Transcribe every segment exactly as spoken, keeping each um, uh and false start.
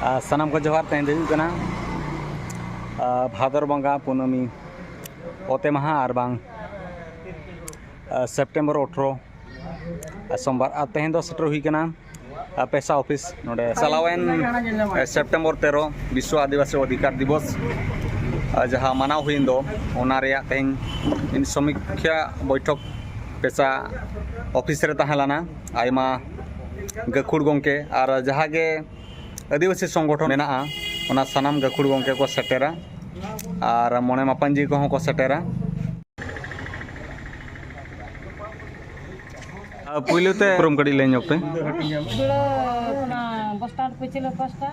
ᱟᱨ ᱥᱟᱱᱟᱢ ᱠᱚ ᱡᱚᱦᱟᱨ᱾ ᱛᱮᱦᱮᱧ ᱫᱚ ᱦᱩᱭᱩᱜ ᱠᱟᱱᱟ ᱟᱨ ᱵᱷᱟᱫᱚᱨ ᱵᱚᱸᱜᱟ ᱠᱩᱱᱟᱹᱢᱤ ᱚᱛᱮ ᱢᱟᱦᱟ ᱟᱨ ᱵᱟᱝ ᱟᱨ ᱥᱮᱯᱴᱮᱢᱵᱚᱨ ᱟᱴᱷᱨᱚ ᱟᱨ ᱥᱳᱢᱵᱟᱨ᱾ ᱟᱨ ᱛᱮᱦᱮᱧ ᱫᱚ ᱥᱮᱴᱮᱨ ᱦᱩᱭ ᱠᱟᱱᱟ ᱟᱨ ᱯᱮᱥᱟ ᱚᱯᱷᱤᱥ ᱱᱚᱰᱮ᱾ ᱪᱟᱞᱟᱣᱮᱱ ᱟᱨ ᱥᱮᱯᱴᱮᱢᱵᱚᱨ ᱛᱮᱨᱚ ᱵᱤᱥᱥᱚ ᱟᱹᱫᱤᱵᱟᱹᱥᱤ ᱚᱫᱷᱤᱠᱟᱨ ᱫᱤᱵᱚᱥ ᱟᱨ ᱡᱟᱦᱟᱸ ᱢᱟᱱᱟᱣ ᱦᱩᱭᱮᱱ ᱫᱚ, ᱚᱱᱟ ᱨᱮᱭᱟᱜ ᱛᱮᱦᱮᱧ ᱤᱧ ᱥᱚᱢᱤᱠᱠᱷᱟ ᱵᱚᱭᱴᱷᱚᱠ ᱯᱮᱥᱟ ᱚᱯᱷᱤᱥ ᱨᱮ ᱛᱟᱦᱮᱸ ᱞᱮᱱᱟ᱾ ᱟᱭᱢᱟ ᱜᱟᱹᱠᱷᱩᱲ ᱜᱚᱢᱠᱮ ᱟᱨ ᱡᱟᱦᱟᱸ ᱜᱮ ᱟᱹᱫᱤᱵᱟᱹᱥᱤ ᱥᱚᱝᱜᱚᱴᱷᱚᱱ ᱢᱮᱱᱟᱜᱼᱟ, ᱚᱱᱟ ᱥᱟᱱᱟᱢ ᱜᱟᱹᱠᱷᱩᱲ ᱜᱚᱢᱠᱮ ᱠᱚ ᱥᱮᱴᱮᱨᱟ ᱟᱨ ᱢᱚᱬᱮ ᱢᱟᱯᱟᱧᱡᱤ ᱠᱚᱦᱚᱸ ᱠᱚ ᱥᱮᱴᱮᱨᱟ᱾ ᱟᱨ ᱯᱩᱭᱞᱩ ᱛᱮ ᱩᱯᱨᱩᱢ ᱠᱟᱹᱴᱤᱡ ᱞᱟᱹᱭ ᱧᱚᱜ ᱯᱮ᱾ ᱵᱤᱲᱟᱹ ᱚᱱᱟ ᱵᱚᱥ ᱥᱴᱟᱱᱰ ᱯᱟᱹᱪᱷᱞᱟᱹ ᱯᱟᱥᱴᱟ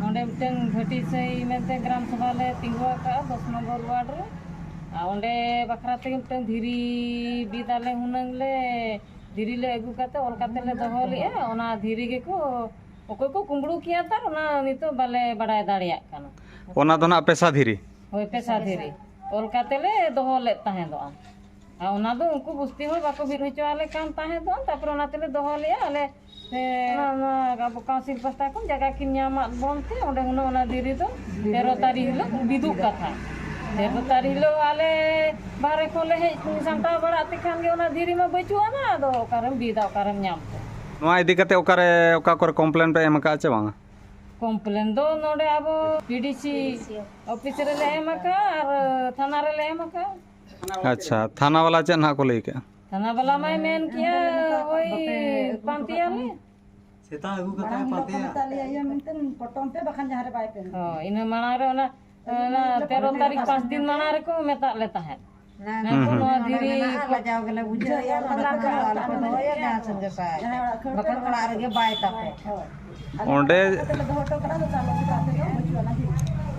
ᱱᱚᱰᱮ ᱢᱤᱫᱴᱟᱝ ᱜᱷᱟᱹᱴᱤ ᱥᱟᱹᱭ ᱢᱮᱱᱛᱮ ᱜᱨᱟᱢ ᱥᱚᱵᱷᱟ ᱞᱮ ᱛᱤᱸᱜᱩ ᱟᱠᱟᱫᱼᱟ, ᱫᱚᱥ ᱱᱚᱢᱵᱚᱨ ᱣᱟᱨᱰ ᱨᱮ᱾ ᱟᱨ ᱚᱸᱰᱮ ᱵᱟᱠᱷᱨᱟ ᱛᱮᱜᱮ ᱢᱤᱫᱴᱟᱝ ᱫᱷᱤᱨᱤ ᱵᱤᱫ ᱟᱞᱮ ᱦᱩᱱᱟᱹᱝ ᱞᱮ, ᱫᱷᱤᱨᱤ ᱞᱮ ᱟᱹᱜᱩ ᱠᱟᱛᱮ ᱚᱞ ᱠᱟᱛᱮ ᱞᱮ ᱫᱚᱦᱚ ᱞᱮᱫᱼᱟ᱾ ᱚᱱᱟ ᱫᱷᱤᱨᱤ ᱜᱮᱠᱚ ᱚᱠᱚᱭ ᱠᱚ ᱠᱩᱢᱵᱽᱲᱩ ᱠᱮᱭᱟ, ᱛᱟᱨ ᱚᱱᱟ ᱱᱤᱛᱚᱜ ᱵᱟᱞᱮ ᱵᱟᱲᱟᱭ ᱫᱟᱲᱮᱭᱟᱜ ᱠᱟᱱᱟ᱾ ᱚᱱᱟ ᱫᱚ ᱱᱟᱜ ᱯᱮᱥᱟ ᱫᱷᱤᱨᱤ? ᱦᱳᱭ, ᱯᱮᱥᱟ ᱫᱷᱤᱨᱤ ᱚᱞ ᱠᱟᱛᱮ ᱞᱮ ᱫᱚᱦᱚ ᱞᱮᱫ ᱛᱟᱦᱮᱸ ᱫᱚᱜᱼᱟ᱾ ᱟᱨ ᱚᱱᱟ ᱫᱚ ᱩᱱᱠᱩ ᱵᱩᱥᱛᱤ ᱦᱚᱲ ᱵᱟᱠᱚ ᱵᱤᱫ ᱦᱚᱪᱚ ᱟᱞᱮ ᱠᱟᱱ ᱛᱟᱦᱮᱸ ᱫᱚ, ᱛᱟᱨᱯᱚᱨᱮ ᱚᱱᱟ ᱛᱮᱞᱮ ᱫᱚᱦᱚ ᱞᱮᱫᱼᱟ ᱟᱞᱮ᱾ ᱥᱮ ᱚᱱᱟ, ᱚᱱᱟ ᱟᱵᱚ ᱠᱟᱣᱩᱱᱥᱤᱞ ᱯᱟᱥᱴᱟ ᱠᱷᱚᱱ ᱡᱟᱭᱜᱟ ᱠᱤᱱ ᱧᱟᱢᱟᱫ ᱵᱚᱱ ᱛᱮ, ᱚᱸᱰᱮ ᱦᱩᱱᱟᱹᱝ ᱚᱱᱟ ᱫᱷᱤᱨᱤ ᱫᱚ ᱛᱮᱨᱚ ᱛᱟᱹᱨᱤᱠᱷ ᱦᱤᱞᱳᱜ ᱵᱤᱫᱩᱜ ᱠᱟᱛᱷᱟ᱾ ᱛᱮᱨᱚ ᱛᱟᱹᱨᱤᱠᱷ ᱦᱤᱞᱳᱜ ᱟᱞᱮ ᱵᱟᱦᱨᱮ ᱠᱷᱚᱱ ᱞᱮ ᱦᱮᱡ ᱥᱟᱢᱴᱟᱣ ᱵᱟᱲᱟᱜ ᱛᱮ ᱠᱷᱟᱱ ᱜᱮ ᱚᱱᱟ ᱫᱷᱤᱨᱤ ᱢᱟ ᱵᱟᱹᱪᱩᱜ ᱟᱱᱟ, ᱟᱫᱚ ᱚᱠᱟᱨᱮᱢ ᱵᱤᱫᱟ, ᱚᱠᱟᱨᱮᱢ ᱧᱟᱢ ᱠᱚᱣᱟ? ᱱᱚᱣᱟ ᱤᱫᱤ ᱠᱟᱛᱮ ᱚᱠᱟᱨᱮ, ᱚᱠᱟ ᱠᱚᱨᱮ ᱠᱚᱢᱯᱞᱮᱱ ᱯᱮ ᱮᱢ ᱟᱠᱟᱫᱼᱟ ᱪᱮ ᱵᱟᱝᱟ? ᱠᱚᱢᱯᱞᱮᱱ ᱫᱚ ᱱᱚᱰᱮ ᱟᱵᱚ ᱯᱤᱰᱤᱥᱤ ᱚᱯᱷᱤᱥ ᱨᱮᱞᱮ ᱮᱢ ᱟᱠᱟᱫᱼᱟ ᱟᱨ ᱛᱷᱟᱱᱟ ᱨᱮᱞᱮ ᱮᱢ ᱟᱠᱟᱫᱼᱟ᱾ ᱟᱪᱪᱷᱟ, ᱛᱷᱟᱱᱟ ᱵᱟᱞᱟ ᱪᱮᱫ ᱱᱟᱦᱟᱜ ᱠᱚ ᱞᱟᱹᱭ ᱠᱮᱫᱼᱟ? ᱛᱷᱟᱱᱟ ᱵᱟᱞᱟ ᱢᱟᱭ ᱢᱮᱱ ᱠᱮᱜᱼᱟ, ᱳᱭ ᱯᱟᱱᱛᱮᱭᱟᱞᱮ᱾ ᱥᱮᱛᱟᱜ ᱟᱹᱜᱩ ᱠᱟᱛᱮ ᱢᱟᱲᱟᱝ ᱦᱤᱞᱳᱜ ᱠᱚ ᱯᱟᱱᱛᱮᱭᱟ᱾ ᱢᱮᱛᱟᱜ ᱞᱮᱭᱟ, ᱤᱭᱟᱹ ᱢᱮᱱᱛᱮ, ᱯᱚᱴᱚᱢ ᱯᱮ, ᱵᱟᱠᱷᱟᱱ ᱡᱟᱦᱟᱸ ᱨᱮ ᱵᱟᱭ ᱯᱮ᱾ ᱦᱳᱭ, ᱤᱱᱟᱹ ᱢᱟᱲᱟᱝ ᱨᱮ ᱚᱱᱟ, ᱚᱱᱟ ᱛᱮᱨᱚ ᱛᱟᱹᱨᱤᱠᱷ ᱯᱟᱸᱪ ᱫᱤᱱ ᱢᱟᱲᱟᱝ ᱨᱮᱠᱚ ᱢᱮᱛᱟᱜ ᱞᱮ ᱛᱟᱦᱮᱸᱫ᱾ ᱦᱩᱸ, ᱦᱩᱸ᱾ ᱱᱚᱣᱟ ᱫᱷᱤᱨᱤ ᱢᱮᱱᱟᱜᱼᱟ, ᱠᱚ ᱞᱟᱡᱟᱣ ᱜᱮᱞᱮ ᱵᱩᱡᱷᱟᱹᱣᱮᱫᱼᱟ, ᱱᱚᱰᱮ ᱠᱷᱚᱱ ᱫᱚ ᱟᱞᱚ ᱯᱮ ᱫᱚᱦᱚᱭᱟ, ᱡᱟᱦᱟᱸ ᱥᱮᱱ ᱜᱮ ᱥᱟᱭ᱾ ᱵᱟᱠᱷᱟᱱ ᱚᱲᱟᱜ ᱨᱮᱜᱮ ᱵᱟᱭ ᱛᱟᱯᱮ᱾ ᱚᱸᱰᱮ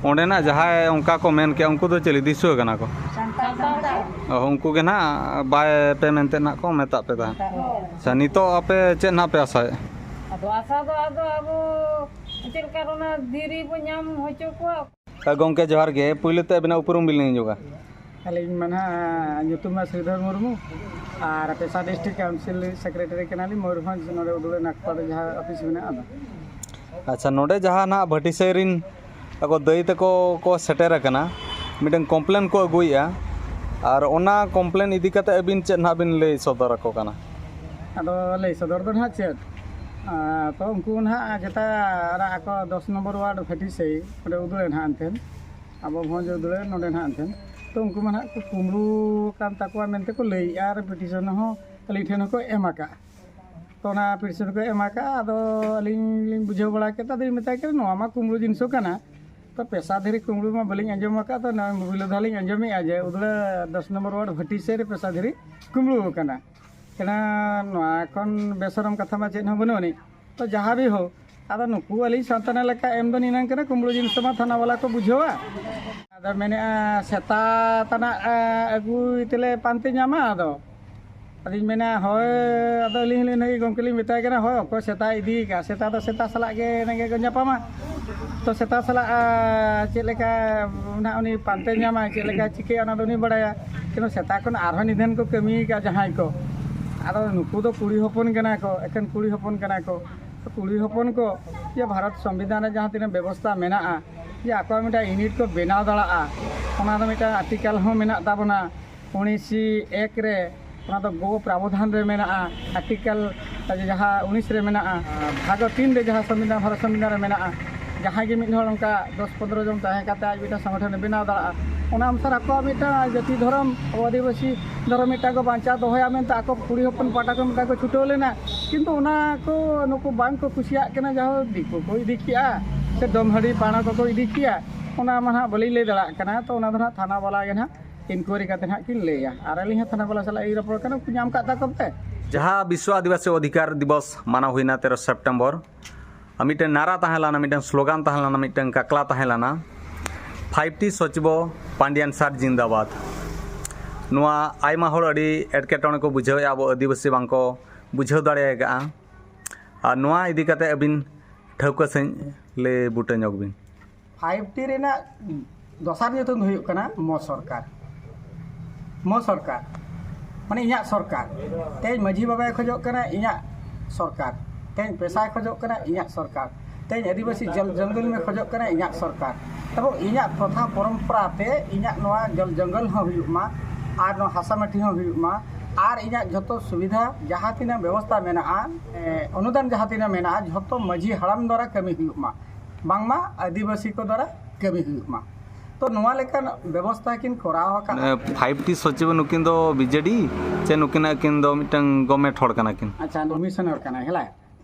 ᱚᱸᱰᱮᱱᱟᱜ ᱡᱟᱦᱟᱸᱭ ᱚᱱᱠᱟ ᱠᱚ ᱢᱮᱱ ᱠᱮᱜᱼᱟ, ᱩᱱᱠᱩ ᱫᱚ ᱪᱤᱞᱤ ᱫᱤᱥᱩᱣᱟᱹ ᱠᱟᱱᱟ ᱠᱚ? ᱥᱟᱱᱛᱟᱲ ᱜᱮ᱾ ᱚ, ᱩᱱᱠᱩ ᱜᱮ ᱱᱟᱦᱟᱜ ᱵᱟᱭ ᱯᱮ ᱢᱮᱱᱛᱮ ᱱᱟᱦᱟᱜ ᱠᱚ ᱢᱮᱛᱟᱜ ᱯᱮ ᱛᱟᱦᱮᱸᱫ᱾ ᱦᱳᱭ᱾ ᱟᱪᱪᱷᱟ, ᱱᱤᱛᱚᱜ ᱟᱯᱮ ᱪᱮᱫ ᱱᱟᱦᱟᱜ ᱯᱮ ᱟᱥᱟᱭᱮᱫᱼᱟ? ᱟᱫᱚ ᱟᱥᱟ ᱫᱚ ᱟᱫᱚ ᱟᱵᱚ ᱪᱮᱫ ᱞᱮᱠᱟ ᱚᱱᱟ ᱫᱷᱤᱨᱤ ᱵᱚ ᱧᱟᱢ ᱦᱚᱪᱚ ᱠᱚᱣᱟ᱾ ᱜᱚᱢᱠᱮ ᱡᱚᱦᱟᱨ ᱜᱮ, ᱯᱩᱭᱞᱩ ᱛᱮ ᱟᱵᱤᱱᱟᱜ ᱩᱯᱨᱩᱢ ᱵᱤᱱ ᱞᱟᱹᱭ ᱧᱚᱜᱟ᱾ ᱟᱹᱞᱤᱧ ᱢᱟ ᱱᱟᱦᱟᱜ ᱧᱩᱛᱩᱢ ᱢᱟ ᱥᱨᱤᱫᱷᱚᱨ ᱢᱩᱨᱢᱩ, ᱟᱨ ᱯᱮᱥᱟ ᱰᱤᱥᱴᱨᱤᱠᱴ ᱠᱟᱣᱩᱱᱥᱤᱞ ᱥᱮᱠᱨᱮᱴᱟᱨᱤ ᱠᱟᱱᱟᱞᱤᱧ, ᱢᱚᱭᱩᱨᱵᱷᱚᱸᱡᱽ, ᱱᱚᱰᱮ ᱩᱰᱩᱞᱮ ᱱᱟᱠᱯᱟ ᱨᱮ ᱡᱟᱦᱟᱸ ᱚᱯᱷᱤᱥ ᱢᱮᱱᱟᱜᱼᱟ᱾ ᱟᱫᱚ ᱟᱪᱪᱷᱟ, ᱱᱚᱰᱮ ᱡᱟᱦᱟᱸ ᱱᱟᱦᱟᱜ ᱵᱷᱟᱹᱴᱤᱥᱟᱹᱭ ᱨᱤᱱ ᱟᱠᱚ ᱫᱟᱹᱭ ᱛᱟᱠᱚ ᱠᱚ ᱥᱮᱴᱮᱨ ᱟᱠᱟᱱᱟ, ᱢᱤᱫᱴᱟᱝ ᱠᱚᱢᱯᱞᱮᱱ ᱠᱚ ᱟᱹᱜᱩᱭᱮᱫᱼᱟ, ᱟᱨ ᱚᱱᱟ ᱠᱚᱢᱯᱞᱮᱱ ᱤᱫᱤ ᱠᱟᱛᱮ ᱟᱹᱵᱤᱱ ᱪᱮᱫ ᱱᱟᱦᱟᱜ ᱵᱤᱱ ᱞᱟᱹᱭ ᱥᱚᱫᱚᱨ ᱟᱠᱚ ᱠᱟᱱᱟ? ᱟᱫᱚ ᱞᱟᱹᱭ ᱥᱚᱫᱚᱨ ᱫᱚ ᱱᱟᱦᱟᱜ ᱪᱮᱫ, ᱟᱨ ᱛᱚ ᱩᱱᱠᱩ ᱱᱟᱦᱟᱜ ᱡᱮᱴᱟ ᱟᱨ ᱟᱠᱚ ᱫᱚᱥ ᱱᱚᱢᱵᱚᱨ ᱣᱟᱨᱰ ᱵᱷᱟᱹᱴᱤᱥᱟᱹᱭ, ᱚᱸᱰᱮ ᱩᱫᱽᱲᱟᱹ ᱱᱟᱦᱟᱜ ᱮᱱᱛᱮᱫ, ᱟᱵᱚ ᱵᱷᱚᱸᱡᱽ ᱩᱫᱽᱲᱟᱹ ᱱᱚᱰᱮ ᱱᱟᱦᱟᱜ ᱮᱱᱛᱮᱫ, ᱛᱚ ᱩᱱᱠᱩ ᱢᱟ ᱱᱟᱦᱟᱜ ᱠᱚ ᱠᱩᱢᱵᱽᱲᱩ ᱟᱠᱟᱱ ᱛᱟᱠᱚᱣᱟ ᱢᱮᱱᱛᱮ ᱠᱚ ᱞᱟᱹᱭᱮᱫᱼᱟ, ᱟᱨ ᱯᱤᱴᱤᱥᱚᱱ ᱦᱚᱸ ᱟᱹᱞᱤᱧ ᱴᱷᱮᱱ ᱦᱚᱸᱠᱚ ᱮᱢ ᱟᱠᱟᱫᱼᱟ᱾ ᱛᱚ ᱚᱱᱟ ᱯᱤᱴᱤᱥᱚᱱ ᱠᱚ ᱮᱢ ᱟᱠᱟᱫᱼᱟ, ᱟᱫᱚ ᱟᱹᱞᱤᱧ ᱞᱤᱧ ᱵᱩᱡᱷᱟᱹᱣ ᱵᱟᱲᱟ ᱠᱮᱫᱟ, ᱟᱫᱚᱧ ᱢᱮᱛᱟᱭ ᱠᱟᱱᱟ, ᱱᱚᱣᱟ ᱢᱟ ᱠᱩᱢᱵᱽᱲᱩ ᱡᱤᱱᱤᱥ ᱠᱟᱱᱟ, ᱛᱚ ᱯᱮᱥᱟ ᱫᱷᱤᱨᱤ ᱠᱩᱢᱵᱽᱲᱩ ᱢᱟ ᱵᱟᱹᱞᱤᱧ ᱟᱸᱡᱚᱢ ᱟᱠᱟᱫ, ᱛᱚ ᱱᱚᱣᱟ ᱯᱩᱭᱞᱩ ᱫᱷᱟᱣ ᱞᱤᱧ ᱟᱸᱡᱚᱢᱮᱫᱼᱟ ᱡᱮ ᱩᱫᱽᱲᱟᱹ ᱫᱚᱥ ᱱᱚᱢᱵᱚᱨ ᱣᱟᱨᱰ ᱵᱷᱟᱹᱴᱤᱥᱟᱹᱭ ᱨᱮ ᱯᱮᱥᱟ ᱫᱷᱤᱨᱤ ᱠᱩᱢᱵᱽᱲᱩ ᱟᱠᱟᱱᱟ᱾ ᱠᱟᱱᱟ, ᱱᱚᱣᱟ ᱠᱷᱚᱱ ᱵᱮᱥᱚᱨᱚᱢ ᱠᱟᱛᱷᱟ ᱢᱟ ᱪᱮᱫ ᱦᱚᱸ ᱵᱟᱹᱱᱩᱜ ᱟᱹᱱᱤᱡ᱾ ᱛᱚ ᱡᱟᱦᱟᱸ ᱵᱤ ᱦᱳ, ᱟᱫᱚ ᱱᱩᱠᱩ ᱟᱹᱞᱤᱧ ᱥᱟᱱᱛᱟᱱᱟ ᱞᱮᱠᱟ ᱮᱢ ᱫᱚ ᱱᱤᱱᱟᱹᱝ ᱠᱟᱱᱟ, ᱠᱩᱢᱵᱽᱲᱩ ᱡᱤᱱᱤᱥ ᱢᱟ ᱛᱷᱟᱱᱟ ᱵᱟᱞᱟ ᱠᱚ ᱵᱩᱡᱷᱟᱹᱣᱟ᱾ ᱟᱫᱚ ᱢᱮᱱᱮᱫᱼᱟ, ᱥᱮᱛᱟ ᱛᱟᱱᱟᱜ ᱮ, ᱟᱹᱜᱩᱭ ᱛᱮᱞᱮ ᱯᱟᱱᱛᱮ ᱧᱟᱢᱟ᱾ ᱟᱫᱚ ᱟᱫᱚᱧ ᱢᱮᱱᱟ, ᱦᱳᱭ᱾ ᱟᱫᱚ ᱟᱹᱞᱤᱧ ᱦᱚᱸᱞᱤᱧ ᱱᱩᱭ ᱜᱚᱢᱠᱮ ᱞᱤᱧ ᱢᱮᱛᱟᱭ ᱠᱟᱱᱟ, ᱦᱳᱭ, ᱚᱠᱚᱭ ᱥᱮᱛᱟᱭ ᱤᱫᱤ ᱠᱟᱜᱼᱟ, ᱥᱮᱛᱟ ᱫᱚ ᱥᱮᱛᱟ ᱥᱟᱞᱟᱜ ᱜᱮ ᱮᱱᱮ ᱜᱮ ᱧᱟᱯᱟᱢᱟ᱾ ᱛᱚ ᱥᱮᱛᱟ ᱥᱟᱞᱟᱜ ᱟ, ᱪᱮᱫ ᱞᱮᱠᱟ ᱱᱟᱦᱟᱜ ᱩᱱᱤ ᱯᱟᱱᱛᱮ ᱧᱟᱢᱟᱭ, ᱪᱮᱫ ᱞᱮᱠᱟ ᱪᱤᱠᱟᱹᱭᱟ, ᱚᱱᱟ ᱫᱚ ᱩᱱᱤ ᱵᱟᱲᱟᱭᱟ᱾ ᱠᱤᱱᱛᱩ ᱥᱮᱛᱟ ᱠᱷᱚᱱ ᱟᱨᱦᱚᱸ ᱱᱤᱫᱷᱟᱹᱱ ᱠᱚ ᱠᱟᱹᱢᱤ ᱠᱟᱜᱼᱟ ᱡᱟᱦᱟᱸᱭ ᱠᱚ᱾ ᱟᱫᱚ ᱱᱩᱠᱩ ᱫᱚ ᱠᱩᱲᱤ ᱦᱚᱯᱚᱱ ᱠᱟᱱᱟ ᱠᱚ, ᱮᱠᱷᱮᱱ ᱠᱩᱲᱤ ᱦᱚᱯᱚᱱ ᱠᱟᱱᱟ ᱠᱚ᱾ ᱠᱩᱲᱤ ᱦᱚᱯᱚᱱ ᱠᱚ ᱡᱮ ᱵᱷᱟᱨᱚᱛ ᱥᱚᱝᱵᱤᱫᱷᱟᱱ ᱨᱮ ᱡᱟᱦᱟᱸ ᱛᱤᱱᱟᱹᱜ ᱵᱮᱵᱚᱥᱛᱷᱟ ᱢᱮᱱᱟᱜᱼᱟ, ᱡᱮ ᱟᱠᱚᱣᱟᱜ ᱢᱤᱫᱴᱟᱝ ᱤᱭᱩᱱᱤᱴ ᱠᱚ ᱵᱮᱱᱟᱣ ᱫᱟᱲᱮᱭᱟᱜᱼᱟ, ᱚᱱᱟ ᱫᱚ ᱢᱤᱫᱴᱟᱝ ᱟᱨᱴᱤᱠᱮᱞ ᱦᱚᱸ ᱢᱮᱱᱟᱜ ᱛᱟᱵᱚᱱᱟ᱾ ᱩᱱᱤᱥᱤ ᱮᱠ ᱨᱮ ᱚᱱᱟ ᱫᱚ ᱜᱚ ᱯᱨᱟᱵᱚᱫᱷᱟᱱ ᱨᱮ ᱢᱮᱱᱟᱜᱼᱟ, ᱟᱨᱴᱤᱠᱮᱞ ᱡᱟᱦᱟᱸ ᱩᱱᱤᱥ ᱨᱮ ᱢᱮᱱᱟᱜᱼᱟ, ᱵᱷᱟᱜᱽ ᱛᱤᱱ ᱨᱮ ᱡᱟᱦᱟᱸ ᱥᱚᱝᱵᱤᱫᱷᱟᱱ, ᱵᱷᱟᱨᱚᱛ ᱥᱚᱝᱵᱤᱫᱷᱟᱱ ᱨᱮ ᱢᱮᱱᱟᱜᱼᱟ, ᱡᱟᱦᱟᱸᱭ ᱜᱮ ᱢᱤᱫ ᱦᱚᱲ ᱚᱱᱠᱟ ᱫᱚᱥ ᱯᱚᱱᱨᱚ ᱡᱚᱱ ᱛᱟᱦᱮᱸ ᱠᱟᱛᱮ ᱟᱡ ᱢᱤᱫᱴᱟᱝ ᱥᱚᱝᱜᱚᱴᱷᱚᱱᱮ ᱵᱮᱱᱟᱣ ᱫᱟᱲᱮᱭᱟᱜᱼᱟ᱾ ᱚᱱᱟ ᱚᱱᱩᱥᱟᱨ ᱟᱠᱚᱣᱟᱜ ᱢᱤᱫᱴᱟᱝ ᱡᱟᱹᱛᱤ ᱫᱷᱚᱨᱚᱢ, ᱟᱵᱚ ᱟᱹᱫᱤᱵᱟᱹᱥᱤ ᱫᱷᱚᱨᱚᱢ ᱢᱤᱫᱴᱟᱝ ᱠᱚ ᱵᱟᱧᱪᱟᱣ ᱫᱚᱦᱚᱭᱟ ᱢᱮᱱᱛᱮ ᱟᱠᱚ ᱠᱩᱲᱤ ᱦᱚᱯᱚᱱ ᱯᱟᱦᱴᱟ ᱠᱷᱚᱱ ᱢᱤᱫᱴᱟᱝ ᱠᱚ ᱪᱷᱩᱴᱟᱹᱣ ᱞᱮᱱᱟ᱾ ᱠᱤᱱᱛᱩ ᱚᱱᱟ ᱠᱚ ᱱᱩᱠᱩ ᱵᱟᱝ ᱠᱚ ᱠᱩᱥᱤᱭᱟᱜ ᱠᱟᱱᱟ, ᱡᱟᱦᱳ ᱫᱤᱠᱩ ᱠᱚ ᱤᱫᱤ ᱠᱮᱜᱼᱟ ᱥᱮ ᱰᱚᱢᱦᱟᱹᱲᱤ ᱯᱟᱲᱟ ᱠᱚᱠᱚ ᱤᱫᱤ ᱠᱮᱜᱼᱟ, ᱚᱱᱟ ᱢᱟ ᱱᱟᱦᱟᱜ ᱵᱟᱹᱞᱤᱧ ᱞᱟᱹᱭ ᱫᱟᱲᱮᱭᱟᱜ ᱠᱟᱱᱟ᱾ ᱛᱚ ᱚᱱᱟ ᱫᱚ ᱱᱟᱦᱟᱜ ᱛᱷᱟᱱᱟ ᱵᱟᱞᱟ ᱜᱮ ᱱᱟᱦᱟᱜ ᱤᱱᱠᱩᱭᱟᱨᱤ ᱠᱟᱛᱮ ᱱᱟᱦᱟᱜ ᱠᱤᱱ ᱞᱟᱹᱭᱟ᱾ ᱟᱨ ᱟᱹᱞᱤᱧ ᱦᱚᱸ ᱛᱷᱟᱱᱟ ᱵᱟᱞᱟ ᱥᱟᱞᱟᱜ ᱤᱧ ᱨᱚᱯᱚᱲ ᱠᱟᱱᱟ, ᱩᱱᱠᱩ ᱧᱟᱢ ᱠᱟᱜ ᱛᱟᱠᱚ ᱯᱮ᱾ ᱡᱟᱦᱟᱸ ᱵᱤᱥᱣᱚ ᱟᱹᱫᱤᱵᱟᱹᱥᱤ ᱚᱫᱷᱤᱠᱟᱨ ᱫᱤᱵᱚᱥ ᱢᱟᱱᱟᱣ ᱦᱩᱭᱱᱟ ᱛᱮᱨᱚ ᱥᱮᱯᱴᱮᱢᱵᱚᱨ, ᱟᱨ ᱢᱤᱫᱴᱮᱱ ᱱᱟᱨᱟ ᱛᱟᱦᱮᱸ ᱞᱮᱱᱟ, ᱢᱤᱫᱴᱮᱱ ᱥᱞᱳᱜᱟᱱ ᱛᱟᱦᱮᱸ ᱞᱮᱱᱟ, ᱢᱤᱫᱴᱮᱱ ᱠᱟᱠᱞᱟ ᱛᱟᱦᱮᱸ ᱞᱮᱱᱟ, ᱯᱷᱟᱭᱤᱵᱷ ᱴᱤ ᱥᱚᱪᱤᱵᱚ ᱯᱟᱱᱰᱤᱭᱟᱱ ᱥᱟᱨ ᱡᱤᱱᱫᱟᱵᱟᱫ᱾ ᱱᱚᱣᱟ ᱟᱭᱢᱟ ᱦᱚᱲ ᱟᱹᱰᱤ ᱮᱴᱠᱮᱴᱚᱬᱮ ᱠᱚ ᱵᱩᱡᱷᱟᱹᱣᱮᱫᱼᱟ, ᱟᱵᱚ ᱟᱹᱫᱤᱵᱟᱹᱥᱤ ᱵᱟᱝᱠᱚ ᱵᱩᱡᱷᱟᱹᱣ ᱫᱟᱲᱮ ᱟᱠᱟᱫᱼᱟ᱾ ᱟᱨ ᱱᱚᱣᱟ ᱤᱫᱤ ᱠᱟᱛᱮ ᱟᱹᱵᱤᱱ ᱴᱷᱟᱹᱣᱠᱟᱹ ᱥᱟᱺᱦᱤᱡ ᱞᱟᱹᱭ ᱵᱩᱴᱟᱹ ᱧᱚᱜ ᱵᱤᱱ᱾ ᱯᱷᱟᱭᱤᱵᱷ ᱴᱤ ᱨᱮᱱᱟᱜ ᱫᱚᱥᱟᱨ ᱧᱩᱛᱩᱢ ᱫᱚ ᱦᱩᱭᱩᱜ ᱠᱟᱱᱟ ᱢᱚ ᱥᱚᱨᱠᱟᱨ᱾ ᱢᱚ ᱥᱚᱨᱠᱟᱨ ᱢᱟᱱᱮ ᱤᱧᱟᱹᱜ ᱥᱚᱨᱠᱟᱨ᱾ ᱛᱮᱦᱮᱧ ᱢᱟᱹᱡᱷᱤ ᱵᱟᱵᱟᱭ ᱠᱷᱚᱡᱚᱜ ᱠᱟᱱᱟ ᱤᱧᱟᱹᱜ ᱥᱚᱨᱠᱟᱨ, ᱛᱮᱦᱮᱧ ᱯᱮᱥᱟᱭ ᱠᱷᱚᱡᱚᱜ ᱠᱟᱱᱟ ᱤᱧᱟᱹᱜ ᱥᱚᱨᱠᱟᱨ᱾ ᱛᱮᱦᱮᱧ ᱟᱹᱫᱤᱵᱟᱹᱥᱤ ᱡᱚᱞ ᱡᱚᱝᱜᱚᱞ ᱢᱮ ᱠᱷᱚᱡᱚᱜ ᱠᱟᱱᱟ ᱤᱧᱟᱹᱜ ᱥᱚᱨᱠᱟᱨ᱾ ᱮᱵᱚᱝ ᱤᱧᱟᱹᱜ ᱯᱨᱚᱛᱷᱟ ᱯᱚᱨᱚᱢᱯᱚᱨᱟ ᱛᱮ ᱤᱧᱟᱹᱜ ᱱᱚᱣᱟ ᱡᱚᱞ ᱡᱚᱝᱜᱚᱞ ᱦᱚᱸ ᱦᱩᱭᱩᱜ ᱢᱟ, ᱟᱨ ᱱᱚᱣᱟ ᱦᱟᱥᱟ ᱢᱟᱹᱴᱤ ᱦᱚᱸ ᱦᱩᱭᱩᱜ ᱢᱟ, ᱟᱨ ᱤᱧᱟᱹᱜ ᱡᱷᱚᱛᱚ ᱥᱩᱵᱤᱫᱷᱟ ᱡᱟᱦᱟᱸ ᱛᱤᱱᱟᱹᱜ ᱵᱮᱵᱚᱥᱛᱷᱟ ᱢᱮᱱᱟᱜᱼᱟ, ᱮ, ᱚᱱᱩᱫᱟᱱ ᱡᱟᱦᱟᱸ ᱛᱤᱱᱟᱹᱜ ᱢᱮᱱᱟᱜᱼᱟ, ᱡᱷᱚᱛᱚ ᱢᱟᱹᱡᱷᱤ ᱦᱟᱲᱟᱢ ᱫᱟᱨᱟ ᱠᱟᱹᱢᱤ ᱦᱩᱭᱩᱜ ᱢᱟ, ᱵᱟᱝᱢᱟ ᱟᱹᱫᱤᱵᱟᱹᱥᱤ ᱠᱚ ᱫᱟᱨᱟ ᱠᱟᱹᱢᱤ ᱦᱩᱭᱩᱜ ᱢᱟ᱾ ᱛᱚ ᱱᱚᱣᱟ ᱞᱮᱠᱟᱱ ᱵᱮᱵᱚᱥᱛᱷᱟ ᱠᱤᱱ ᱠᱚᱨᱟᱣ ᱟᱠᱟᱫᱼᱟ᱾ ᱯᱷᱟᱭᱤᱵᱷ ᱴᱤ ᱥᱚᱪᱤᱵ ᱱᱩᱠᱤᱱ ᱫᱚ ᱵᱤᱡᱮᱰᱤ ᱪᱮ ᱱᱩᱠᱤᱱᱟᱜ ᱠᱤᱱ ᱫᱚ ᱢᱤᱫᱴᱟᱝ ᱜᱚᱵᱷᱢᱮᱱᱴ ᱦᱚᱲ ᱠᱟᱱᱟ ᱠᱤᱱ? ᱟᱪᱪᱷᱟ, ᱠᱚᱢᱤᱥᱚᱱᱟᱨ ᱠᱟᱱᱟᱭ, ᱦᱮᱞᱟ᱾